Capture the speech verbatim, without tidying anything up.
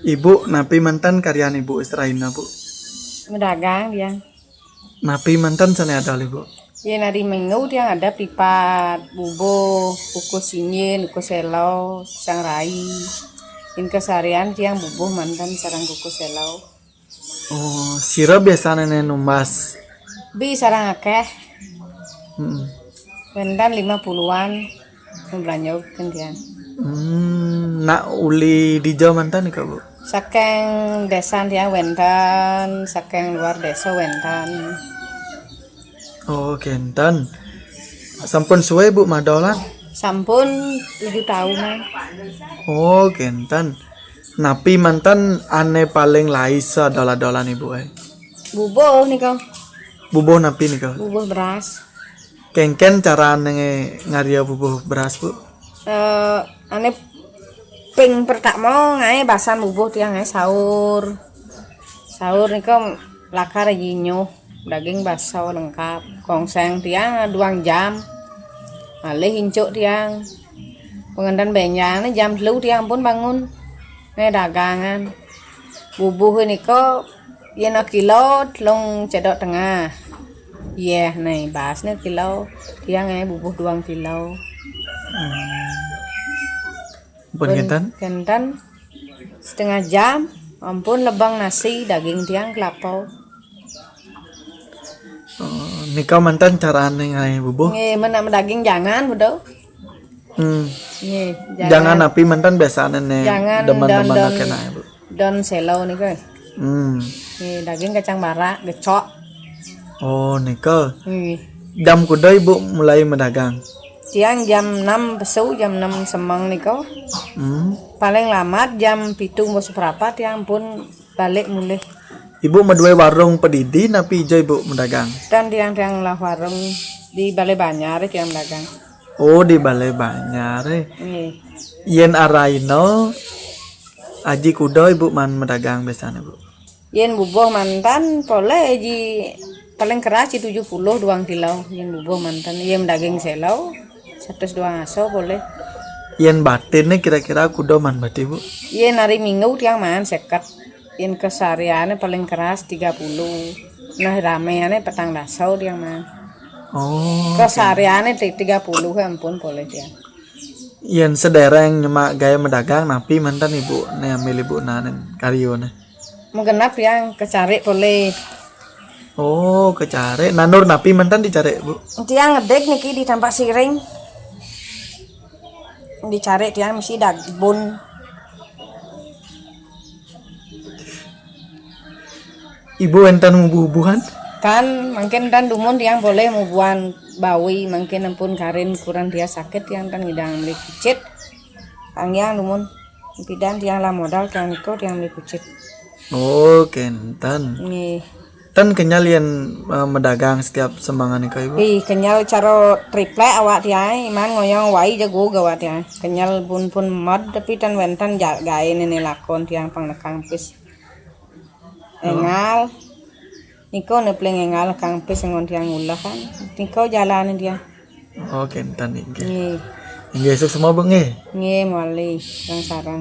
Ibu, napi manten karyan Ibu seraina, Bu? Medagang tiang. Napi manten sane adol Ibu? Yen hari Minggu tiang ada pipat, bubuh, kukus sinyin, kukus selo, pisang rai. Yen keseharian tiang bubuh manten sareng kukus selo. Oh, sira biasane ne numbas? Bi sareng akeh. Hmm. Wenten lima puluhan. Mabelanja ken tiang. Hmm, nak uli dija manten nika, Bu? Saking desa tiang wenten, saking luar desa wenten. Oh, kenten. Sampun suwe, Bu, madolan? Sampun tujuh tahunan. Oh, kenten. Napi manten ane paling lais adol-adolan Ibu e? Bubuh nika. Bubuh napi nika? Bubuh beras. Kengken carane ngarya bubuh beras, Bu? Eh, ane ping pertama ngae basan bubuh tiang ngae sahur. Sahur nika lakar nyuh, daging baso lengkap. Kongseng tiang duang jam. Malih incuk tiang. Pengenten benjang ni jam telu tiang pun bangun. Ngae dagangan. Bubuh nika yen kilo telung cedok tengah. Yeh, nai bas ni kilo. Tiang ngae bubuh duang kilo. Hmm. Pun kenten? Kenten setengah jam, ampun lebang nasi, daging tiang kelapa. Oh, nika manten carane ngae bubuh? Nggih, men nak daging jangan, bedo. Hmm. Nggih, jangan. Jangan napi manten biasane ne? Jangan demen-demen don, don, akeh nae, Bu? Don selo nika. Hmm. Nggih, daging kacang barak, gecok. Oh, nika. Nggih. Jam kuda Ibu mulai medagang? Tiang jam enam pesu, jam enam semeng nika. Hmm. Paling lambat jam pitu mbok seprapat tiang pun balik mulih. Ibu madue warung padidi napi ija Ibu medagang? Ten tiang, tiang ngelah warung di Balai Banjar tiang medagang. Oh, di Balai Banjar e. Nggih. Yen araina aji kuda Ibu man medagang biasane, Bu? Yen bubuh manten polih aji paling keras aji tujuh puluh duang kilo yen bubuh manten. Yen daging selo satus duang aso polih. Yen batine kira-kira kuda man bati, Bu? Yen hari Minggu tiang man seket. Yen kesehariane paling keras tiga puluh. Nah, rameane petang dasa tiang man. Oh. Kesehariane ti-, tiga puluh ampun polih tiang. Yen sedereng nyemak gawe medagang napi manten Ibu ne ambil Ibu nanen karyone? Menggenap tiang kecarik polih. Oh, kecarik. Nandur napi manten dicarik, Bu? Tiang ngedik niki di Tampak Siring. Dicarik tiang mesti dagbun. Ibu enten mubuh-bubuhan? Kan mangkin tan dumun tiang polih mubuhan bawi, mangkin ampun karin kurang dia sakit tiang tan ngidang meli kucit. Pangiang dumun. Pidan tiang lah modal tiang niko tiang meli kucit. Oh, kenten. Nggih. Ten kenyal yen, eh, medagang setiap semengan nika, Ibu? Ih, kenyal cara triplek awak tiang, iman ngoyong wai jago awak tiang. Kenyal pun pun mod tapi tan wenten ja-, gawe nene lakon tiang pang nekang pis. Oh. Engal. Niko ne paling engal kang pis ngon tiang ulah kan. Niko jalan dia. Oh, kenten nggih. Nggih. Nggih, suksma, Bu, nggih. Nggih, mawali. Sareng-sareng.